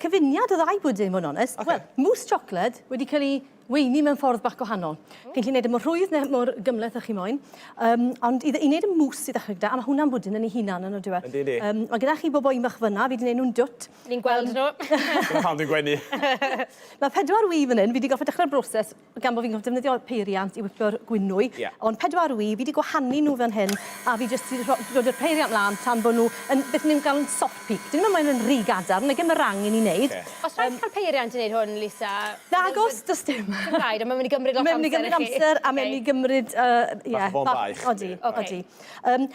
cyfuniad o ddau bwdin, fod yn onest. Ocê. Wel, mousse siocled wedi cael ei weini mewn ffordd bach gwahanol. Chi'n gallu gwneud e mor rhwydd neu mor gymhleth â chi moyn. Um, ond i, i wneud y mousse i ddechrau gyda, a mae hwnna'n bwdin yn ei hunan yn on'd yw e? Yndi, yndi. Um, mae gyda chi bob oen bach fyna, fi wedi gwneud nhw'n dwt. Ni'n gweld nhw. Dyna pam dwi'n gwenu. Mae pedwar wy fan hyn, fi wedi gorfod dechrau'r broses gan bod fi'n gorfod defnyddio peiriant i whipio'r gwynwy, Ie. ond pedwar wy, fi 'di gwahanu nhw fan hyn, a fi jyst 'di rho- dod â'r peiriant mlan tan bod nhw yn beth ni'n galw'n soft peak. Dyn nhw'm yn rhy gadarn, nage meringue i ni wneud. Ocê. Oes rhaid cael peiriant i wneud hwn, Lisa? Nagos, does dim. Dim rhaid, ond mae'n mynd i gymryd lot o Mae'n mynd i amser gymryd i chi. amser, a mae'n mynd i gymryd, yy, ie. Bach o fôn baich. Odi, Ocê. odi. Yym,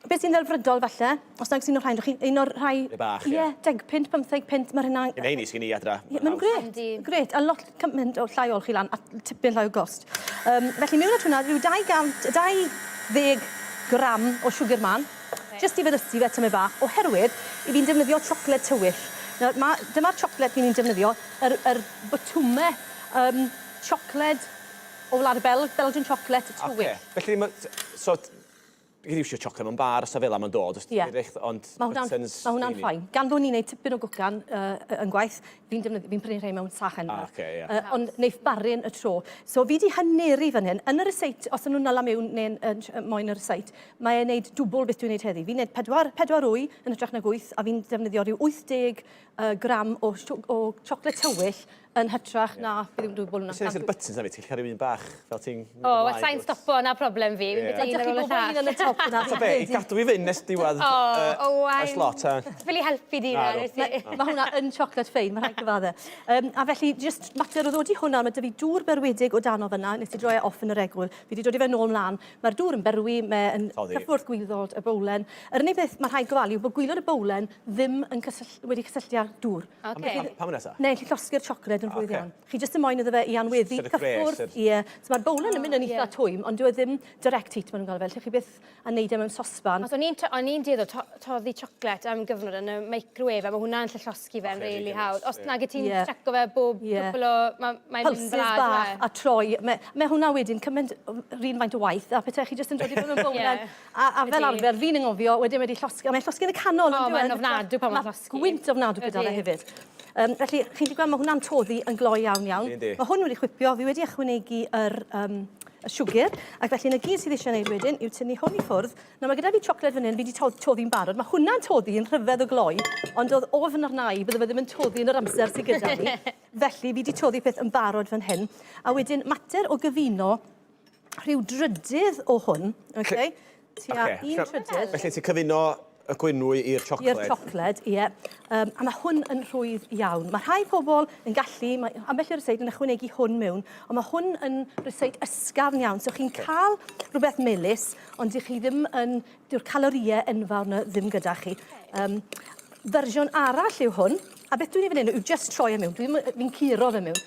Beth sy'n ddelfrydol falle, os nag sy'n o'r rhain, chi, un o'r rhai... Rhai bach, ie. Ie, 10 punt, 15 punt, mae'r hynna'n... Un heini sgyn i adra. Ie, maen nhw'n grêt. Grêt, a lot cymaint o llai olchi lan, a tipyn llai o gost. Um, felly mewn at hwnna, rhyw 200, 20 gram o siwgr man, okay. jyst i feddysu fe tymed bach, oherwydd i fi'n defnyddio siocled tywyll. Nawr, ma, dyma'r siocled fi'n ni'n defnyddio, yr, yr botwme um, siocled o Wlad y Belg, Belgian chocolate tywyll. Okay. Felly, ma, so, Fi'n iwsio chocolate mewn bar os ta fela ma'n dod os Ie. ond Ma' hwnna'n buttons ma' hwnna'n fine. Gan bo' ni'n neud tipyn o gwcan yy yn gwaith, fi'n defnyddio fi'n prynu rhei mewn sach enfawr. Ah oce ie. Yy ond neiff baryn y tro. So fi 'di haneru fan hyn. Yn y ryseit, os 'yn nw'n nala miwn neu'n yn moyn y ryseit, mae e'n neud dwbwl beth dwi'n neud heddi. Fi'n neud pedwar pedwar wy yn hytrach nag wyth, a fi'n defnyddio rhyw 80 yy gram o siw- o siocled tywyll yn hytrach na fi ddim yn gwybod hwnna. Sy'n neis i'r buttons na fi, ti'n cael rhyw un bach fel ti'n... O, wel sai'n stopo, na problem fi. Fi'n byta un ar ôl y llall. yn y top yna. Ta be, i gadw fi fynd nes diwedd y slot. Ffili helpu di na, wyt ti? Mae hwnna yn chocolate ffein, mae rhaid gyfadde. Um, a felly, just mater o ddod i hwnna, mae dy fi dŵr berwedig o dano fyna, nes i droi e off yn yr egwyl. Fi wedi dod i fe nôl mlaen. Mae'r dŵr yn berwi, mae'n cyffwrdd gwylod y bowlen. Yr unig beth mae rhaid gofalu yw bod gwylod y bowlen ddim yn cysyll, wedi cysylltu â'r dŵr. Okay. Pam yna ta? Neu chi llosgi'r siocled yn rhwydd Ocê. iawn. Chi jyst yn moyn iddo fe i anweddu Sort of gwres, cyffwrdd. yr- Ie. So mae'r bowlen yn mynd yn Ie. eitha twym, ond dyw e ddim direct heat maen nhw'n galw fe. Lle chi byth a neud e mewn sosban. Os o'n i'n o'n i'n dueddol to toddi siocled am gyfnod yn y microwave a ma' hwnna'n lle llosgi fe'n Ocê, rili rili hawdd. Os ie. nag 'yt ti'n Ie. checo fe bob Ie. cwpwl o ma' mae'n mynd Pulses fel 'a on'd yw bach e? a troi. Mae, mae hwnna wedyn cymaint, yr un faint o waith, a petai chi jyst yn dod i fe mewn bowlen. Ie. A, a fel Ydi. arfer, fi'n anghofio, wedyn wedi llosgi, a mae'n llosgi yn y canol. O, on'd yw e? mae'n ofnadw pan mae'n llosgi. Gwynt ofnadw gyda fe Ydi. hefyd. Um, felly, chi'n gallu gweld, mae hwnna'n toddi yn gloi iawn iawn. Yndi. Mae hwn wedi chwipio, fi wedi ychwanegu yr, um, y siwgr, ac felly na gyd sydd eisiau gwneud wedyn yw tynnu hwn i ffwrdd. Nawr mae gyda fi siocled fan hyn, fi wedi to toddi'n barod. Mae hwnna'n toddi yn rhyfedd o gloi, ond oedd ofn arna i bydde fe ddim yn toddi yn yr amser sydd gyda fi. Felly, fi wedi toddi peth yn barod fan hyn. A wedyn, mater o gyfuno rhyw drydydd o hwn, okay? Tua okay. un trydydd. Felly ti'n cyfuno y gwynwy i'r siocled? I'r siocled, ie. Um, a mae hwn yn rhwydd iawn. Mae rhai pobl yn gallu, mae ambell i ryseit yn ychwanegu hwn mewn, ond mae hwn yn ryseit ysgafn iawn. So chi'n okay. cael rhywbeth melys, ond dych chi ddim yn, dyw'r calorïau enfawr yna ddim gyda chi. Um, fersiwn arall yw hwn, a beth dwi'n ei fan hyn yw just troi e mewn. Dwi'n fi curo fe mewn.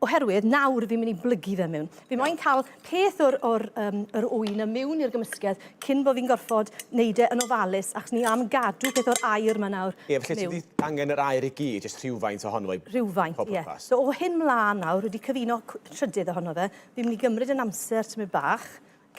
Oherwydd nawr fi'n mynd i blygu fe mewn. Fi moyn cael peth o'r, or, um, yr ŵyn y mewn i'r gymysgedd cyn bod fi'n gorfod neud e yn ofalus, achos ni am gadw peth o'r aer yma nawr. Ie, felly ti wedi angen yr aer i gyd, jyst rhywfaint ohono fo i Rhywfaint, ie. Yeah. So o hyn mlaen nawr, wedi cyfuno trydydd ohono fe, fi'n mynd i gymryd yn amser tymed bach,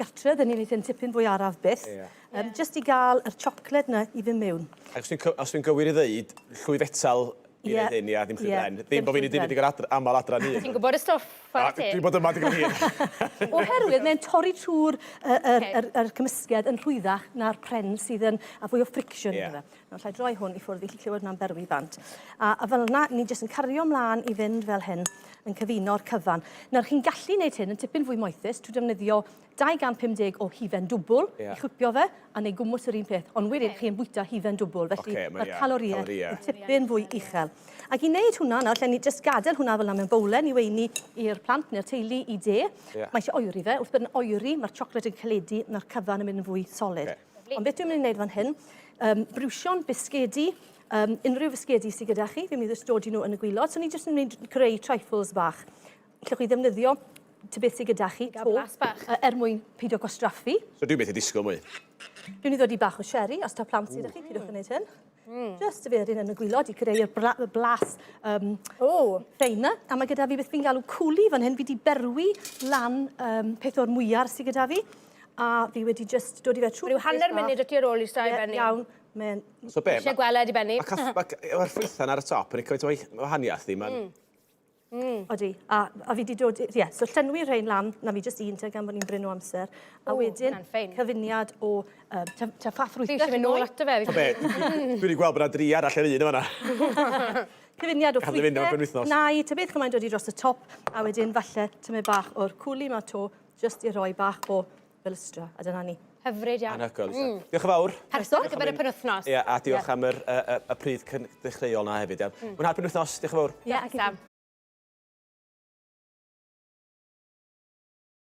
gartre, dyn ni'n neud hyn tipyn fwy araf byth. Ie. Um, just i gael yr siocled 'na i fynd mewn. Ac os dwi'n os dwi'n gywir i ddeud, llwy fetal i wneud hyn, ia, ddim llwy bren. Ddim bod fi'n neud dim digon adra, aml adra ni. Ti'n gwybod y stwff, chwarae teg. Dwi'n bod yma digon hir. Oherwydd mae'n torri trwy'r yr, yr, yr, yr cymysgedd yn rhwyddach na'r pren sydd yn, a fwy o friction yeah. iddo fe. Nawr, allai droi hwn i ffwrdd i chi clywed hwnna'n berwi bant. A, a fel yna, ni jyst yn cario mlaen i fynd fel hyn, yn cyfuno'r cyfan. Nawr, chi'n gallu gwneud hyn yn tipyn fwy moethus trwy defnyddio 250 o hufen dwbl yeah. i chwipio fe, a neu gwmws yr un peth. Ond wedyn okay. chi'n bwyta hufen dwbl, felly okay, mae'r caloriau yn tipyn fwy uchel. Ac i wneud hwnna nawr, lle ni jyst gadael hwnna fel yna mewn bowlen i weini i'r plant neu'r teulu i de. Yeah. Mae eisiau oeri fe. Wrth bod yn oeri, mae'r siocled yn caledu, mae'r cyfan yn mynd yn fwy solid. Okay. Ond beth dwi'n mynd i wneud fan hyn, um, briwsion, bisgedi, um, unrhyw fisgedi sydd gyda chi, fi'n mynd i ddystodi nhw yn y gwylod. So ni jyst yn mynd i creu trifles bach. Allwch chi ddefnyddio ty beth sydd gyda chi, to, blas bach. er mwyn peidio gwastraffu. So dwi'n beth i disgwyl mwy. Dwi'n i ddod i bach o sherry, os ta plant sydd gyda chi, peidiwch yn gwneud hyn. Just y ferin yn y gwylod i creu'r blas um, oh. ffeina. A mae gyda fi beth fi'n galw cwli fan hyn. Fi wedi berwi lan um, peth o'r mwyar sydd gyda fi. A fi wedi just dod i fe trwy... Rhyw hanner munud o ti ar ôl i stoi yeah, benni. Iawn. Mae'n... So be? Eisiau gweled i benni. Mae'r ffrwythau ar y top yn ei cymaint o wahaniaeth di. Mae'n... Odi, a fi 'di dod, ie, yeah, so llenwi rhain lan, na fi jyst un te gan bod ni'n brin o amser. A Ww, wedyn, hwnna'n ffein. cyfuniad o ta ffa ffrwythau. Fi eisiau mynd nôl ato fe. O be, dwi wedi gweld bod yna dri arall ar un yma na. Cyfuniad o Gadw fi fynd am y ffrwythau, penwythnos. nai, ta beth chymaint dod i dros y top, a wedyn falle tymed bach o'r cwli ma to, jyst i roi bach o felystra, a dyna ni. Hyfryd iawn. Anhygoel, Lisa. Diolch yn fawr. Perffaith ar gyfer y penwythnos. Ie, a diolch am yr, y, y, y pryd dechreuol na hefyd. Iawn. Mwynhau'r penwythnos, diolch yn fawr. Ie, ac i Sam.